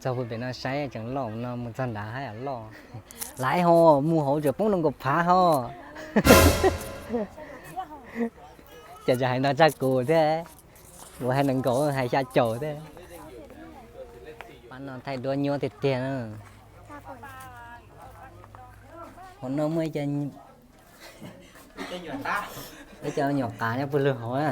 Txog pem no saib tseem loj no, mus txog nrad haj yam loj. Laiv ho, mus hauv tseem poob rau nkaus phav ho. Ces tseem hais ntau tshaj kuv thiab, kuv hais nees nkaum hais xya caum thiab. Pab no thaij duab nyuaj tiag tiag na. Hauv no muaj ib co nyuam qav nyob puag lug hauv na.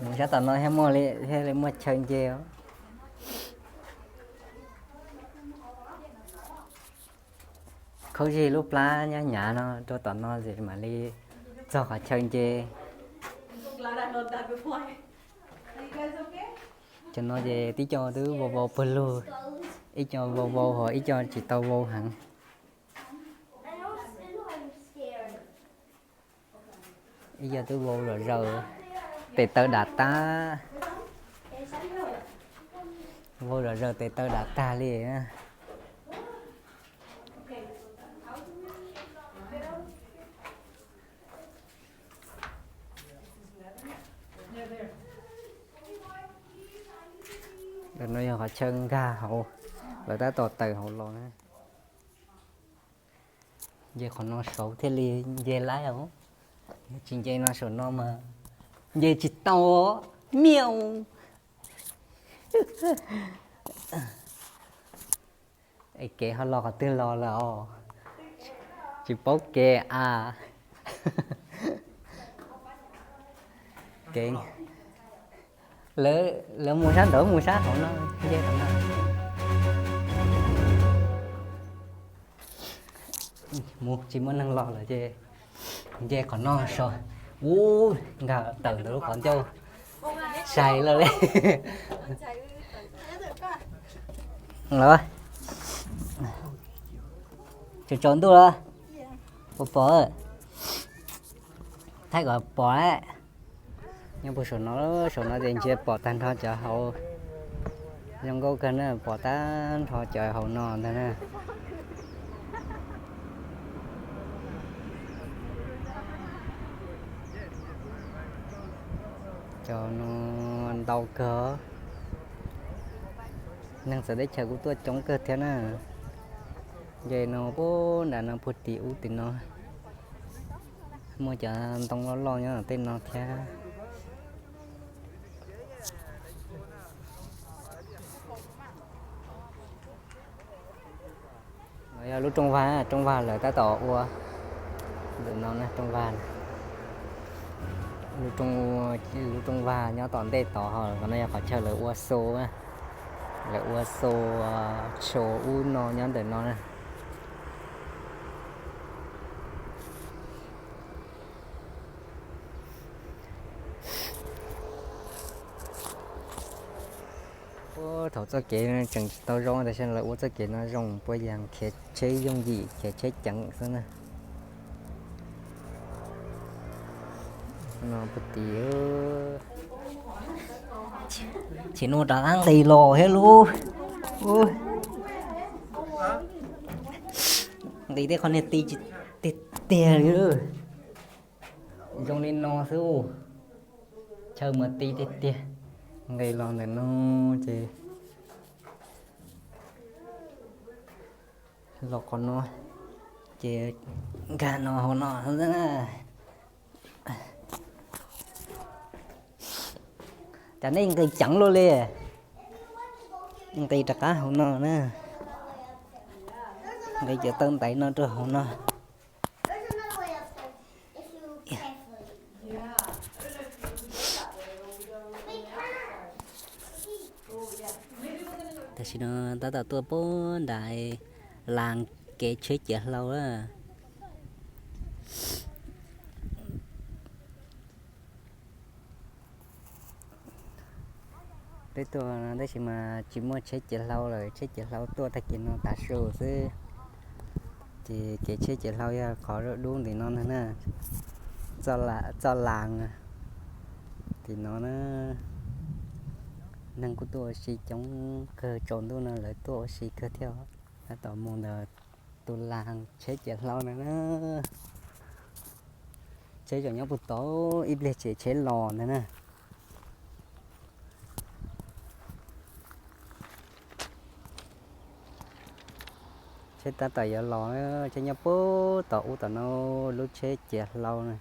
Mus sab tom no thiab muaj li, thiaj li muaj chaw nce os. Khaub zig lub plab nyob nyav no rau tom no es mam li txog qhov chaw nce. Cov no ces tib co twb vau vau pawg lug, ib co vau vau ho ib co tsis tau vau heev. Ib co twb vau zom zaws, tes taw dam tag. Vau zom zaws tes taw dam tag li. Ntawm no yog qhov chaw nkag hauv, lawv tab tom tawm hauv los na. Nce qhov no saud thiaj li nce laib os. Yog tsis nce no saum no mas nce tsis tau miaj. Es kev ho los qhov twg los lawm os? Tsis paub kev a. Kev, lawv mus sab nraud mus sab hauv no, nce qhov no. Mus tsis muaj neeg los lawm ces nce qhov no so. Ub, nkag tawm ntawm lub qhov ncauj sai lawm li. Los, tsaus tsaus ntuj lawm, puas pom? Thaij kom pom. Nyob puag saum no, saum no ces ntsia pom tag nrho cov hauv. Zoo nkauj kawg na, pom tag nrho cov hauv no ntag na. Cov no ntau kawg. Neeg txawv teb chaws kuj tuaj coob kawg thiab na. Nce no puag nram no puag tim ub tim no. Muaj cov ntoo loj loj nyob tej no thiab. Yog lub rooj vag, rooj vag lawv tab tom ua ntawm no na, rooj vag. Lub rooj, lub rooj vag nyob tom ntej tod, qhov no yog qhov chaw lawv ua xu, lawv ua xu, xu ub no nyob ntawm no na. Ua thaum txoj kev tseem tsis tau zoo, tab sis lawv ua txoj kev no zoo puas yog khiav tsheb yooj yim, khiav tsheb ceev xwb na. No puag tim, chim no rov qab nqis los thiab lauj. Nqis tej qhov niag ti tiag tiag li. Zoo li no xwb, chaw mas ti tiag tiag. Nqis los ntawm no ces los qhov no ces nkag no hauv no xwb na. Cas nej nqis ceev luaj li, nqis rov qab hauv no na, nqis cov taw ntaiv no rau hauv no. Tam sim no tab tom tuaj puag nram las kev tsheb ciav hlau lawm. Peb tuaj no tab sis mas tsis muaj tsheb ciav hlau lawm, tsheb ciav hlau tuaj tag kis no tav su xwb. Ces kev tsheb ciav hlau yog qhov dub ntim no na, txoj las tim no na. Neeg kuj tuaj ua si coob kawg, tsaus ntuj no lawv tuaj ua si kawg thiab. Tab tom mus ntawm tus las tsheb ciav hlau na. Tsheb tseem nyob puag tod, ib pliag ces tsheb los ntag na. Tsheb tab tom yuav los, tsheb nyob puag tom ub tom no, lub tsheb ciav hlau na.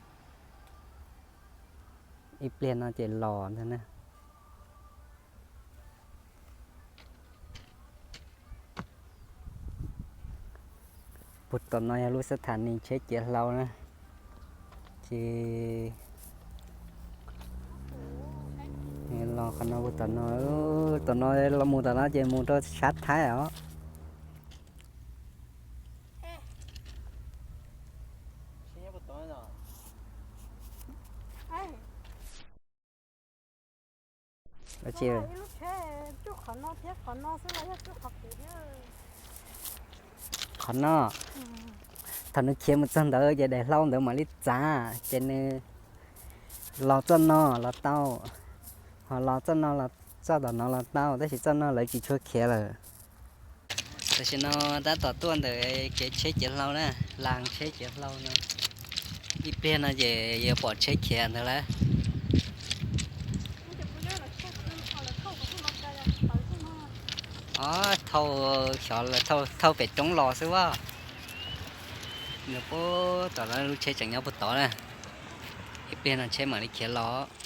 Ib pliag no ces los ntag na. Puag tom no yog lub xab thas nis tsheb ciav hlau na. Ces los qhov no, puag tom no, tom no los mus tom no ces mus rau sab Thaib os. Qhov no, thaum nws khiav mus txog ntawd ces daim hlau ntawd mam li txav, ces nws los txoj no los tau, ho los txoj no los, txoj tom no los tau, tab sis txoj no lawv tsis tshua khiav lawm. Tam sim no tab tom tuaj ntawm kev tsheb ciav hlau na, las tsheb ciav hlau no. Ib pliag no ces yuav pom tsheb khiav ntawd lawm. Ob, thauj xyov lawv thauj pem roob los xwb as. Nws puag tom no, lub tsheb tseem nyob puag tod na. Ib pliag no tsheb mam li khiav los.